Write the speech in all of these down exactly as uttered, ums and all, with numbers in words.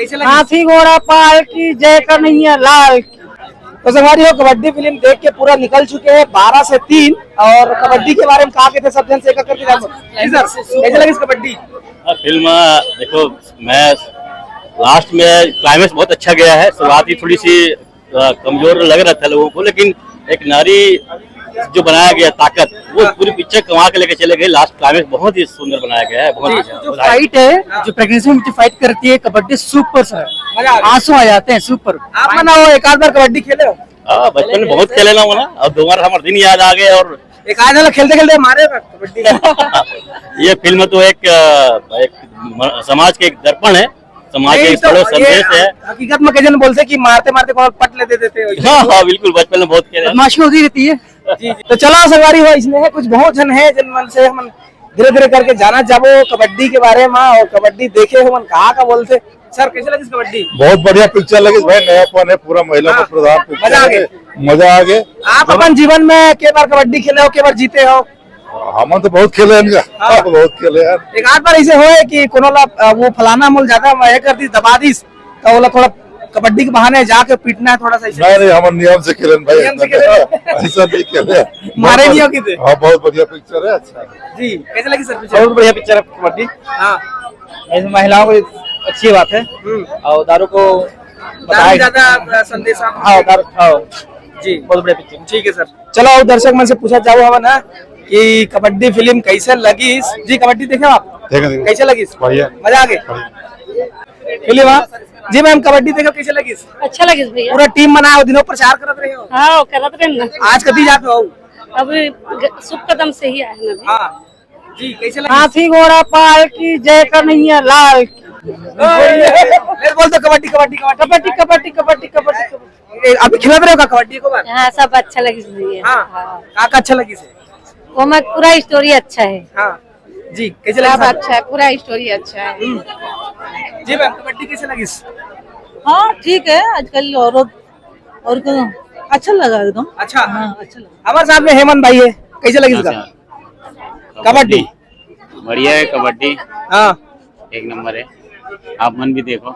कैसे लगी? हाथी घोड़ा पाल की, जय कन्हैया लाल की। तो संगवारी हो, कबड्डी फिल्म देख के पूरा निकल चुके हैं बारह से तीन। और कबड्डी के बारे में कहा के थे सब जन से एक एक करके जान। जी सर, कैसे लगी इस कबड्डी? हाँ, फिल्म, देखो, मैं लास्ट में क्लाइमेक्स बहुत अच्छा गया है। शुरुआत ही थोड़ी सी, अ, कमजोर लग रहा था लोगों को, लेकिन एक नारी जो बनाया गया ताकत, वो पूरी पिक्चर कमा के लेके चले गए। लास्ट क्लाइमेक्स बहुत ही सुंदर बनाया गया है, बहुत ही अच्छा। जो फाइट है, जो प्रेगनेंसी में जो फाइट करती है, कबड्डी सुपर सर, आंसू आ जाते हैं, सुपर। आप ना हो, एक आध बार कबड्डी खेले हो? हाँ, बचपन में बहुत खेले ना वो ना, और दो बार हमारे दिन याद आ गए। और एक आध बार खेलते खेलते मारे हो कबड्डी? ये फिल्म तो एक, अ, एक म-, समाज के एक दर्पण है, समाज के एक बड़ो संदेश है। हकीकत में कई जन बोलते कि मारते मारते कोनो पट ले दे देते हो। हाँ, हाँ, बिल्कुल, बचपन में बहुत खेले हैं। बदमाशी होती रहती है। जी, जी। तो चलो संगवारी हो, इसमें है कुछ बहुत जन है जिन मन से हम धीरे धीरे करके जाना चाहबो कबड्डी के बारे में, और कबड्डी देखे हो मन कहा का बोलते। सर, कैसे लगी कबड्डी? बहुत बढ़िया पिक्चर लगी भाई, नयापन है, पूरा महिला को प्रधान पिक्चर है। मजा आ गया। आप अपन जीवन में के बार कबड्डी खेले हो, के बार जीते हो? हमन तो बहुत खेले हैं इनका। हाँ। बहुत खेले हैं। एक आध बार ऐसे होए कि कोनो ला, अ, वो फलाना मोल ज्यादा वह कर दी, दबा दीस, तो वो ला थोड़ा कबड्डी के बहाने जाके पीटना है थोड़ा सा ऐसे। नहीं, नहीं, हमन नियम से खेले हैं भाई। नियम से खेले हैं। ऐसा नहीं खेले हैं। मारे नहीं हो किते? हाँ, बहुत बढ़िया पिक्चर है, अच्छा है। जी, कैसे लगी सर पिक्चर? बहुत बढ़िया पिक्चर है कबड्डी। हाँ। इसमें महिलाओं को अच्छी बात है। हम्म। और दारू को दारू बताए। ज्यादा, अ, संदेश आप हाँ, दारू, हाँ। जी। बहुत बढ़िया पिक्चर। ठीक है सर। चलो, अउ दर्शक मन से पूछा जाओ हवा ना कि कबड्डी फिल्म कैसे लगिस? जी, कबड्डी देखे हो आप? देखे, देखे। कैसे लगिस? बढ़िया। मजा आ गए? बढ़िया। फिल्म, हाँ? जी मैम, कबड्डी देखो, कैसे लगिस? अच्छा लगिस भैया। पूरा टीम बनाए हो, दिनों प्रचार करत रहे हो? हाँ, करत रहे ना। आज कभी जाते हो? अभी ग-, शुभ कदम से ही आए ना। हाँ। जी, कैसे लगिस? हाथी घोड़ा पाल की, जय कन्हैया लाल की। ले बोल दो, कबड्डी, कबड्डी, कबड्डी। कबड्डी, कबड्डी, कबड्डी, कबड्डी, कबड्डी। ए, अभी खेलत रहे हो का कबड्डी को बार? हाँ, सब अच्छा लगिस भैया। हाँ। हाँ। का, का अच्छा लगिस? वो में पूरा स्टोरी अच्छा है। हाँ। जी, कैसे लगिस? सब अच्छा है, पूरा स्टोरी अच्छा है। हम्म। जी मैम, कबड्डी कैसे लगिस? हाँ, ठीक है, आजकल और, और को अच्छा लगा एकदम। अच्छा। हाँ, अच्छा लगा। हमारे साथ में हेमंत भाई है, कैसे लगिस का? अच्छा। कबड्डी। बढ़िया है कबड्डी। हाँ। एक नंबर है, आप मन भी देखो।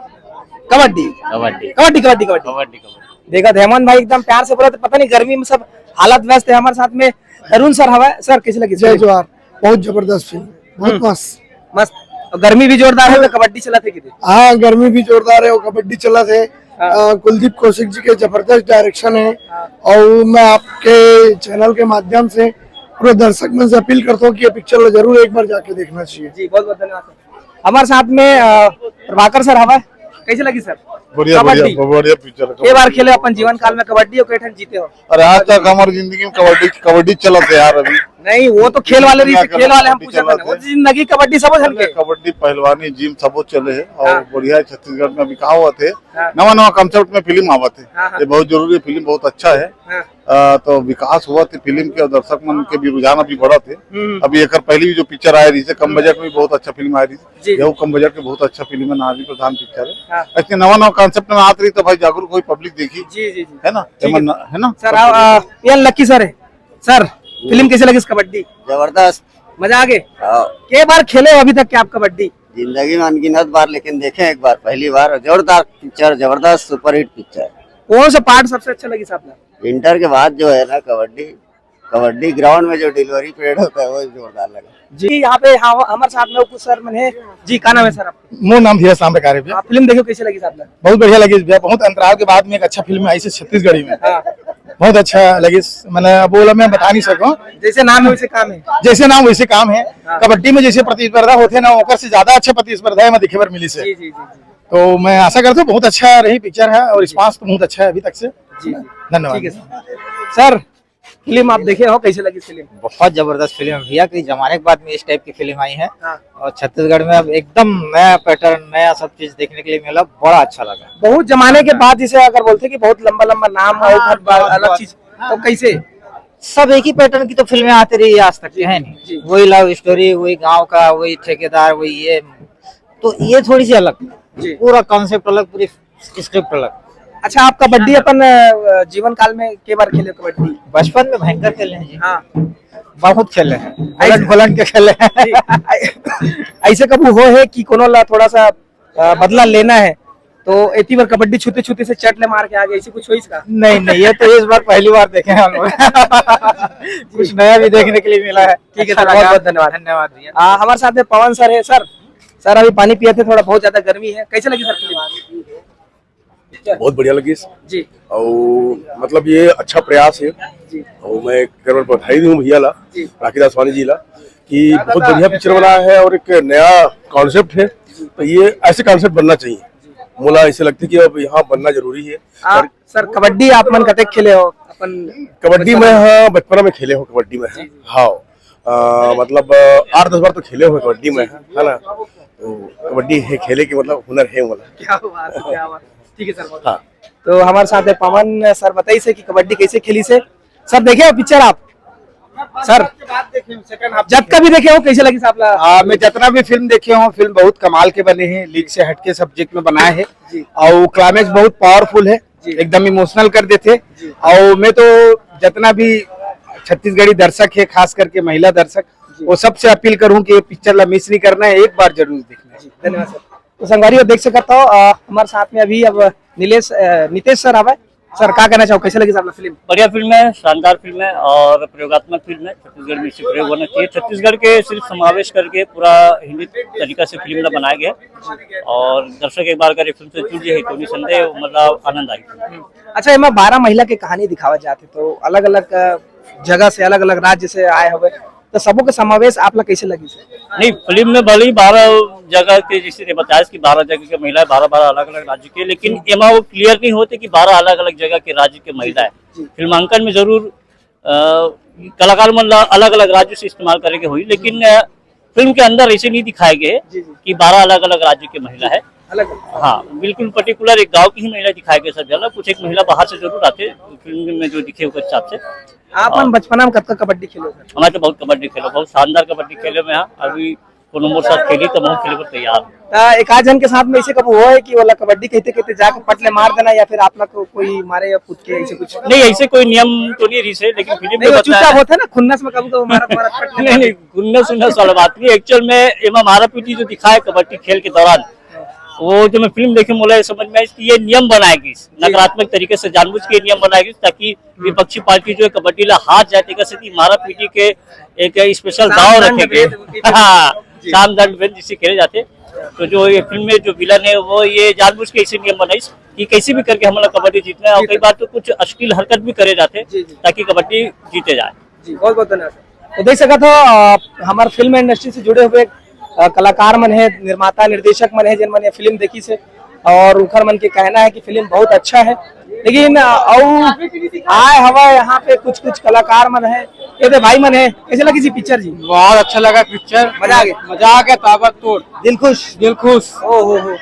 कबड्डी। कबड्डी। कबड्डी, कबड्डी, कबड्डी। कबड्डी, कबड्डी। देखा, हेमंत भाई एकदम प्यार से बोला, तो पता नहीं गर्मी में सब हालत व्यस्त है। हमारे साथ में अरुण सर हवा है। सर, कैसे लगी जय फिल्म? जोहार, बहुत जबरदस्त फिल्म, बहुत हम्म। मस्त। मस्त। और गर्मी भी जोरदार है, तो कबड्डी चला थे किधर? हाँ, गर्मी भी जोरदार है और कबड्डी चला थे। हाँ। अ, कुलदीप कौशिक जी के जबरदस्त डायरेक्शन है। हाँ। और मैं आपके चैनल के माध्यम से पूरे दर्शक मन से अपील करता हूँ कि ये पिक्चर ला जरूर एक बार जाके देखना चाहिए। जी, बहुत बहुत धन्यवाद सर। हमारे साथ में, अ, प्रभाकर सर हवा, कैसे लगी सर? बढ़िया, कबड्डी। बढ़िया, बढ़िया पिक्चर है। के बार खेले अपन जीवन काल में कबड्डी और कई ठन जीते हो? अरे, आज तक हमारी जिंदगी में कबड्डी, कबड्डी चलत है यार अभी। नहीं, वो तो खेल वाले रही, खेल वाले हम पूछा था ना। वो जिंदगी कबड्डी सब झन के। कबड्डी, पहलवानी, जिम सबो चले है और हाँ। बढ़िया है छत्तीसगढ़ में अभी कहा हुआ थे। हाँ। नवा नवा कॉन्सेप्ट में फिल्म आवत है। हाँ, हाँ। ये बहुत जरूरी है, फिल्म बहुत अच्छा है। हाँ। अ, तो विकास हुआ थे फिल्म के और दर्शक मन के भी रुझान अभी बढ़त है। हम्म। अभी एकर पहले भी जो पिक्चर आए रही से कम बजट में भी बहुत अच्छा फिल्म आए रही। जी। यहू कम बजट के बहुत अच्छा फिल्म है, नारी प्रधान पिक्चर है। हाँ। ऐसे नवा नवा कॉन्सेप्ट में आत रही तो भाई जागरूक होई, पब्लिक देखी। जी, जी, जी। है ना? ठीक है। एमन, है ना? सर, आ, आ, ये लकी सर है। सर, फिल्म कैसे लगी कबड्डी? जबरदस्त। मजा आ गए? हाँ। के बार खेले हो अभी तक क्या आप कबड्डी? जिंदगी में अनगिनत बार, लेकिन देखे एक बार, पहली बार। जोरदार पिक्चर, जबरदस्त सुपरहिट पिक्चर। कौन सा पार्ट सबसे अच्छा लगी साहब ना? इंटर के बाद जो है ना कबड्डी, कबड्डी ग्राउंड में जो डिलीवरी परेड होता है वो जोरदार लगा। जी, यहाँ पे हाँ, हमारे साथ में कुछ सर मन है। जी, का नाम है सर आपका? मोर नाम धीरज सांबेकार है भैया। आप फिल्म देखो, कैसे लगी साहब ना? बहुत बढ़िया लगी भैया, बहुत अंतराल के बाद में एक अच्छा फिल्म आई से छत्तीसगढ़ी में। हाँ। बहुत अच्छा लगी, मतलब अब बोला मैं बता नहीं सकूँ। जैसे नाम है वैसे काम है। जैसे नाम वैसे काम है। हाँ। कबड्डी में जैसे प्रतिस्पर्धा होते ना, ओकर से ज्यादा अच्छा प्रतिस्पर्धा है मैं देखे बर मिली से। जी, जी, जी, जी। तो मैं आशा करता हूँ बहुत अच्छा रही पिक्चर है और रिस्पांस तो बहुत अच्छा है अभी तक से। जी, जी। धन्यवाद। ठीक है सर। सर, फिल्म आप देखे हो, कैसे लगी फिल्म? बहुत जबरदस्त फिल्म है भैया, कई जमाने के बाद में इस टाइप की फिल्म आई है। हाँ। और छत्तीसगढ़ में अब एकदम नया पैटर्न, नया सब चीज देखने के लिए मिला, बड़ा अच्छा लगा। बहुत जमाने के बाद, जिसे अगर बोलते कि बहुत लंबा लंबा नाम और हाँ, हर बार बहुत, अलग बहुत। चीज, तो कैसे? सब एक ही पैटर्न की तो फिल्में आती रही है आज तक, है नहीं? जी। वही लव स्टोरी, वही गांव का, वही ठेकेदार, वही ये, तो ये थोड़ी सी अलग। जी। पूरा कॉन्सेप्ट अलग, पूरी स्क्रिप्ट अलग। अच्छा, आप कबड्डी अपन, अ, जीवन काल में के बार खेले कबड्डी? बचपन में भयंकर खेले हैं जी। हाँ। बहुत खेले हैं, ऐसे उलट पुलट के खेले हैं। जी। ऐसे कभी हो है कि कोनो ला थोड़ा सा, अ, बदला लेना है, तो एती बार कबड्डी छूते छूते से चट ले मार के आ गए, ऐसी कुछ होइस का? नहीं, नहीं, ये तो इस बार पहली बार देखे हैं हम लोग। कुछ नया भी देखने के लिए मिला है। ठीक है अच्छा सर, लगा। बहुत बहुत धन्यवाद। धन्यवाद भैया। आ, हमारे साथ में पवन सर है। सर, सर अभी पानी पिए थे, थोड़ा बहुत ज्यादा गर्मी है, कैसे लगी सर फिल्म? बहुत बढ़िया लगी। जी। और मतलब ये अच्छा प्रयास है। जी। और मैं एक बार बधाई दूं भैया ला, जी। राखी दासवानी जी ला, कि बहुत बढ़िया पिक्चर बना है और एक नया कॉन्सेप्ट है। तो ये ऐसे कॉन्सेप्ट बनना चाहिए। मोला ऐसे लगता है कि अब यहाँ बनना जरूरी है। आ, और सर, कबड्डी आप मन कतेक खेले हो अपन? कबड्डी में, हाँ, बचपना में खेले हो कबड्डी में। जी। हाँ। अ, मतलब, अ, आठ दस बार तो खेले हो कबड्डी में, है ना? तो कबड्डी है, खेले के मतलब हुनर है मोला। क्या बात है, क्या बात है। ठीक है सर, बहुत हाँ। तो हमारे साथ है पवन सर, बताइए सर कि कबड्डी कैसे खेली से। सर, देखे हो पिक्चर आप? सर, जब का भी देखे हो, कैसे लगी साहब ला? हाँ, मैं जितना भी फिल्म देखे हूँ, फिल्म बहुत कमाल के बने हैं, लीक से हटके सब्जेक्ट में बनाए हैं। जी। और क्लाइमैक्स बहुत पावरफुल है, जी। एकदम इमोशनल कर देते। जी। और मैं तो जितना भी छत्तीसगढ़ी दर्शक है, खास करके महिला दर्शक, जी। वो सबसे अपील करूँ कि ये पिक्चर ला मिस नहीं करना है, एक बार जरूर देखना है। जी, धन्यवाद सर। तो संगवारी, देख सकत हो, अ, हमारे साथ में अभी अब नीलेश, अ, नितेश सर आवे। सर, का कहना चाहो, कैसे लगी साहब ला फिल्म? बढ़िया फिल्म है, शानदार फिल्म है और प्रयोगात्मक फिल्म है। छत्तीसगढ़ में इसे प्रयोग होना चाहिए। छत्तीसगढ़ के सिर्फ समावेश करके पूरा हिंदी तरीका से फिल्म ला बनाया गया है और दर्शक एक बार अगर ये फिल्म से जुड़ जाए तो निसंदेह मतलब आनंद आएगा। अच्छा, एमा बारह महिला के कहानी दिखावा जाथे, तो अलग-अलग, अ, जगह से, अलग-अलग राज्य से आए हवे, तो सबो के समावेश आप ला कैसे लगी सर? नहीं, फिल्म में भले ही बारह जगह के, जैसे ये बताया कि बारह जगह के महिला है, बारह बारह अलग-अलग राज्य के, लेकिन हम्म। एमा वो क्लियर नहीं होते कि बारह अलग-अलग जगह के राज्य के महिला है। जी। फिल्मांकन में जरूर, अ, कलाकार मन ला अलग-अलग राज्य से इस्तेमाल करे के होई, लेकिन, अ, फिल्म के अंदर ऐसे नहीं दिखाए गए जी, जी। कि बारह अलग-अलग राज्य के महिला है। अलग। हाँ, बिल्कुल पर्टिकुलर एक गांव की ही महिला दिखाए गए सब जगह। कुछ एक महिला बाहर से जरूर आते फिल्म में जो दिखे ओकर हिसाब से। आप मन और बचपना में कतका कबड्डी खेले हो सर? हमें तो बहुत कबड्डी खेलो, बहुत शानदार कबड्डी खेले में। हाँ, अभी कोनो मोर साथ खेली तो मैं खेले पर तैयार हूँ। त एक आध जन के साथ में ऐसे कब हुआ है कि वाला कबड्डी कहते कहते जाके पट ले मार देना, या फिर आप लोग को कोई मारे या कूद के ऐसे कुछ? नहीं, ऐसे कोई नियम तो नहीं रही से, लेकिन फिल्म नहीं, में वो बताया चुपचाप है। होता है ना, खुन्नस में कभी कभी मारा मारा पट ले नहीं, मार नहीं, खुन्नस उन्नस वाला बात नहीं। एक्चुअल में एमा मारा पीटी जो दिखाए कबड्डी खेल के दौरान, वो जो मैं फिल्म देखे, मोला ये समझ में आइस कि ये नियम बनाए गइस, जी। नकारात्मक तरीके से जानबूझ के ये नियम बनाए गइस, ताकि हम्म। विपक्षी पार्टी जो है कबड्डी ला हार जाए, तेकर सेती मारा पीटी के एक स्पेशल साम दाव दंड रखे गए। भेद उनके हाँ, जी। साम दंड भेद जिसे खेले जाते। तो जो ये फिल्म में जो विलन है, वो ये जानबूझ के इसे नियम बनाइस कि कैसे भी करके हमला कबड्डी जीतना है, और जी, कई सर। बार तो कुछ अश्लील हरकत भी करे जाते, जी, जी। ताकि कबड्डी जीते जाए। जी, बहुत बहुत धन्यवाद सर। तो देख सकत हो, अ, हमार फिल्म इंडस्ट्री से जुड़े हुए, अ, कलाकार मन है, निर्माता, निर्देशक मन है, जिन मन ये फिल्म देखिस हे, और उखर मन के कहना है कि फिल्म बहुत अच्छा है। लेकिन, अ, अउ आए हवा यहाँ पे कुछ कुछ कलाकार मन है, ये दे भाई मन है, कैसे लगी जी पिक्चर जी? बहुत अच्छा लगा पिक्चर। मजा आ गया? मजा आ गया, ताबड़तोड़। दिल खुश? दिल खुश। ओ हो हो।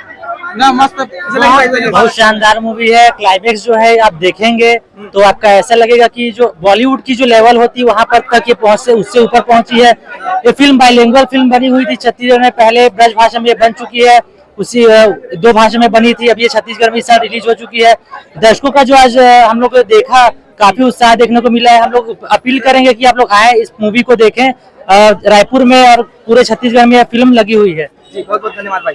ना, मस्त। कैसे लगी भाई, भाई? बहुत शानदार मूवी है। क्लाइमेक्स जो है आप देखेंगे तो आपका ऐसा लगेगा कि जो बॉलीवुड की जो लेवल होती है वहां पर तक ये पहुंच से उससे ऊपर पहुंची है। ये फिल्म बाइलिंगुअल फिल्म बनी हुई थी छत्तीसगढ़ में, पहले ब्रज भाषा में ये बन चुकी है, उसी, अ, दो भाषा में बनी थी, अब ये छत्तीसगढ़ में इस साल रिलीज हो चुकी है। दर्शकों का जो आज, अ, हम लोग देखा, काफी उत्साह देखने को मिला है। हम लोग अपील करेंगे कि आप लोग आए, इस मूवी को देखें, अ, रायपुर में और पूरे छत्तीसगढ़ में यह फिल्म लगी हुई है। जी, बहुत बहुत धन्यवाद भाई।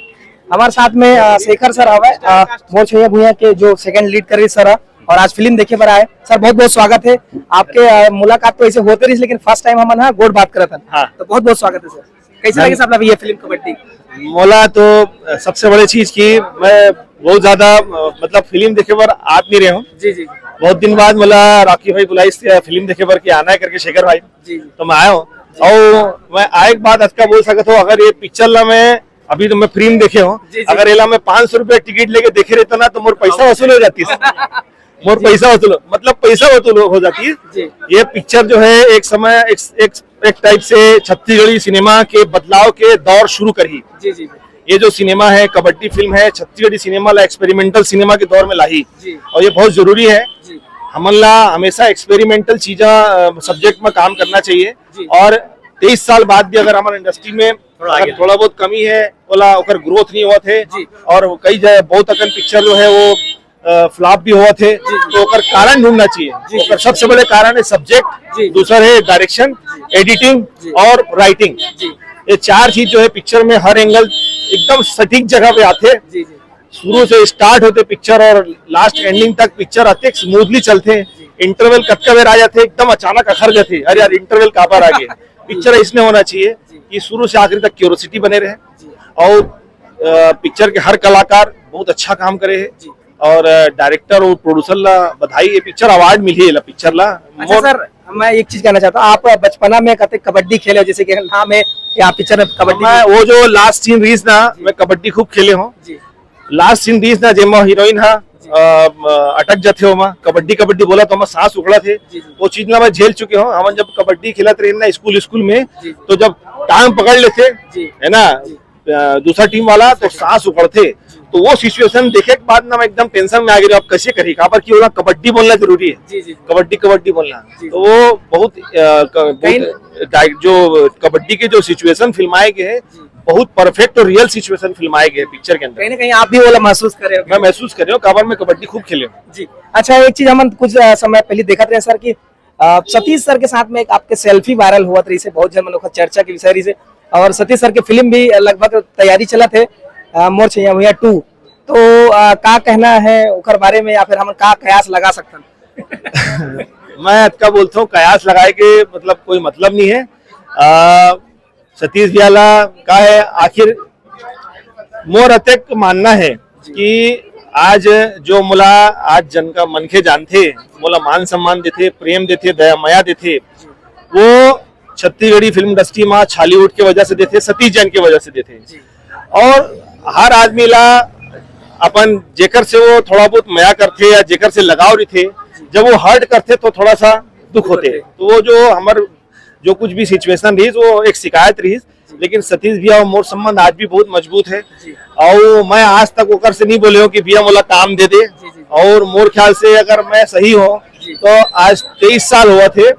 हमारे साथ में, अ, शेखर सर हवे, अ, मोर छुइया भुइया के जो सेकंड लीड करी सर, और आज फिल्म देखे बर आए सर, बहुत बहुत स्वागत है आपके। अ, मुलाकात तो ऐसे होते रही, लेकिन फर्स्ट टाइम हमन हा गोठ बात करत हन। हाँ। तो बहुत बहुत स्वागत है सर। कैसे लगे साहब अभी ये फिल्म कबड्डी? मोला तो सबसे बड़ी चीज कि मैं बहुत ज्यादा, अ, मतलब फिल्म देखे बर आत नहीं रहे हूँ। जी, जी। बहुत दिन बाद मोला राखी भाई बुलाइस फिल्म देखे बर कि आना है करके शेखर भाई। जी, जी। तो मैं आया हूँ। और मैं आए के बाद अतका बोल सकत हूँ, अगर ये पिक्चर ला मैं, अभी तो मैं फ्री में देखे हूँ, जी, जी। अगर एला मैं पाँच सौ रुपया टिकट लेके देखे रहता ना तो मोर पैसा वसूल हो जाती। मोर जी। पैसा वसूल, मतलब पैसा वसूल हो जाती। जी। ये पिक्चर जो है एक समय एक, एक, एक टाइप से छत्तीसगढ़ी सिनेमा के बदलाव के दौर शुरू करी। जी, जी, जी। ये जो सिनेमा है, कबड्डी फिल्म है, छत्तीसगढ़ी सिनेमा ला एक्सपेरिमेंटल सिनेमा के दौर में लाही। जी। और ये बहुत जरूरी है। जी। हमन ला हमेशा एक्सपेरिमेंटल चीजा, अ, सब्जेक्ट में काम करना चाहिए। जी। और तेईस साल बाद भी अगर हमारे इंडस्ट्री में थोड़ा अगर आगे। थोड़ा बहुत कमी है, ओला ओकर ग्रोथ नहीं होवत है। जी। और कई जगह बहुत अकन पिक्चर जो है वो, अ, फ्लॉप भी होवत है, जी, जी। तो ओकर कारण ढूंढना चाहिए। जी, जी। ओकर सबसे बड़े कारण है सब्जेक्ट, जी, जी। दूसर है डायरेक्शन, जी। एडिटिंग जी। और राइटिंग। जी। ये चार चीज जो है पिक्चर में हर एंगल एकदम सटीक जगह पे आते हैं। जी, जी। शुरू से स्टार्ट होते पिक्चर और लास्ट एंडिंग तक पिक्चर अतेक स्मूथली चलथे। इंटरवल कतका बेर आ जाथे, एकदम अचानक अखर जाथे, अरे यार, इंटरवल काबर आ गे। पिक्चर इसने होना चाहिए कि शुरू से आखिरी तक क्यूरियोसिटी बने रहे। और पिक्चर के हर कलाकार बहुत अच्छा काम करे है। और डायरेक्टर और प्रोड्यूसर ला बधाई, ये पिक्चर अवार्ड मिली है पिक्चर ला। अच्छा सर, मैं एक चीज कहना चाहता हूँ, आप बचपना में कते कबड्डी खेले हो, जैसे कि नाम है या पिक्चर में कबड्डी? मैं वो जो लास्ट सीन रहीस ना, मैं कबड्डी खूब खेले हूँ। लास्ट सीन रहीस ना, जेमा हीरोइन हा अटक जाथे, ओमा कबड्डी कबड्डी बोला तो ओमा सांस उखड़थे। वो चीज ला मैं झेल चुके हूँ। हम जब कबड्डी खेलत रहे ना स्कूल स्कूल में, तो जब टांग पकड़ लेथे, है ना, दूसरा टीम वाला, तो सांस उखड़थे। तो वो सिचुएशन देखे के बाद ना मैं एकदम टेंशन में आ गया, अब कैसे करी, काबर कि ओला कबड्डी बोलना जरूरी है। कबड्डी कबड्डी बोलना। तो वो बहुत, बहुत जो कबड्डी के जो सिचुएशन फिल्माए गए हैं, बहुत परफेक्ट और रियल सिचुएशन फिल्माए गए पिक्चर के अंदर। कहीं ना कहीं आप भी ओला महसूस करे हो? मैं महसूस करे हूँ, काबर मैं कबड्डी खूब खेले हूँ। जी। अच्छा, एक चीज हम कुछ समय पहले देखत रहे सर कि सतीश सर के साथ में एक आपके सेल्फी वायरल हुआ रही से, बहुत जन मनोखा चर्चा के विषय रही से, और सतीश सर के फिल्म भी लगभग तैयारी चलत है, मोर छैया भुइयां टू। तो का कहना है ओकर बारे में, या फिर हम का कयास लगा सकथन? मैं अतका बोलता हूँ, कयास लगाए के मतलब कोई मतलब नहीं है। सतीश भैया ला का है, आखिर मोर अतेक मानना है कि आज जो मोला आज जन का मनखे जानथे, मोला मान सम्मान देथे, प्रेम देथे, दया मया देथे, वो छत्तीसगढ़ी फिल्म इंडस्ट्री मा छॉलीवुड के वजह से देथे, सतीश जैन के वजह से देथे। और हर आदमी ला अपन जेकर से वो थोड़ा बहुत मया करथे या जेकर से लगाव रहिथे, जब वो हर्ट करथे तो थोड़ा सा दुख होथे। तो वो जो हमर जो कुछ भी सिचुएशन रहीस, वो एक शिकायत रहीस, लेकिन सतीश भैया और मोर संबंध आज भी बहुत मजबूत है। और मैं आज तक ओकर से नहीं बोले हूँ कि भैया मोला काम दे दे। और मोर ख्याल से अगर मैं सही हूँ तो आज तेईस साल हुआ थे,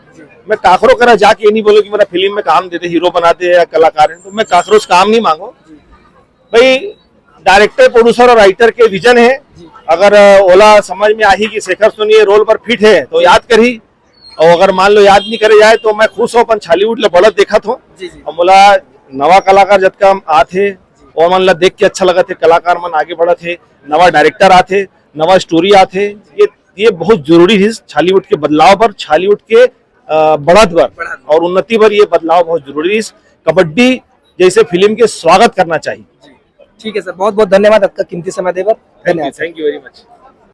मैं काकरो करा जाके ये नहीं बोले कि मेरा फिल्म में काम दे दे, हीरो बना दे या कलाकार है, तो मैं काकरो से काम नहीं मांगो भाई। डायरेक्टर, प्रोड्यूसर और राइटर के विजन है। अगर ओला समझ में आही कि शेखर सोनी ये रोल पर फिट है तो याद करही, और अगर मान लो याद नहीं करे जाए तो मैं खुश हूँ, अपन छॉलीवुड ले बढ़त देखत हूँ। और मोला नवा कलाकार जतका आथे, वो मन ला देख के अच्छा लगत है, कलाकार मन आगे बढ़त है, नवा डायरेक्टर आथे, नवा स्टोरी आथे। ये ये बहुत जरूरी है छॉलीवुड के बदलाव पर, छॉलीवुड के बढ़त बर और उन्नति बर ये बदलाव बहुत जरूरी है। कबड्डी जैसे फिल्म के स्वागत करना चाहिए। ठीक है सर, बहुत बहुत धन्यवाद आपका कीमती समय देबर। Thank you very much।